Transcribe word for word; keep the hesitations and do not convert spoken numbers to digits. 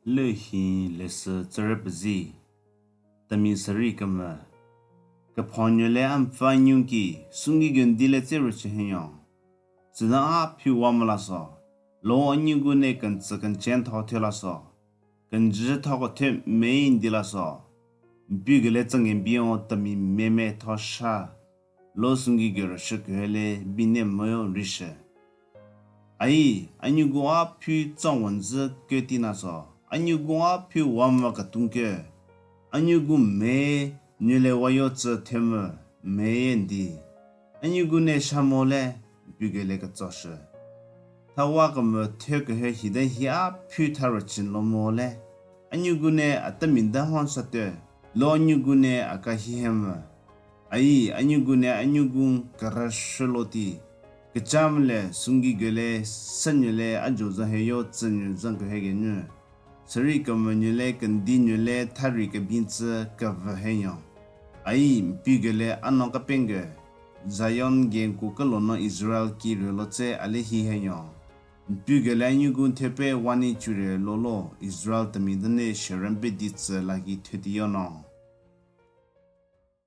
Lü hi lesü tsürü pezi. Temi sari kemü. Kephonyu le ampfa nyu ki, sungi gyo n di le tse rüchi henyo. Tsüna a phi wa mü la so. Lo anyu gu ne kentsü kenchen tho the la so. Kenjü tho ko the me n di la so. Mpi gele tsangen bi o temi me me tho sha. Lo sungi gyo rüshi kyo le bi ne mo yo rishi. Ai, anyu gu a phi tsang wenzü kyo ti na so. Anyu gu a phi wa mü ka tung kyo. Anyu gu me nyu le wa yo tsü the mü me ye n di. Anyu gu ne sha mo le, mpi gele ketso shi. Tha wa kemü the kyo he hi de hi a phi tha rüchin lo mo le. Anyu gu ne a temi da hon sa te. Lo anyu gu ne a ka hi he mü. Ai, anyu gu ne anyu gu n kara shi lo ti. Kechamü le, sungi gyo le, senyu le, a jo zan he yo, tsenyu zan kyo he ge nyu. Sari kemü nyu le, kendi nyu le, thari kebin tsü, kevü he nyo. Ai, mpi gyo le, a no kapen ge. Zion gen ku kelo no Israel ki rü lo tse a le hi he nyo. Mpi gyo le anyu gu n the pe wani chure lo lo, Israel temi dene sherenpe di tsü la ki the ti yo no.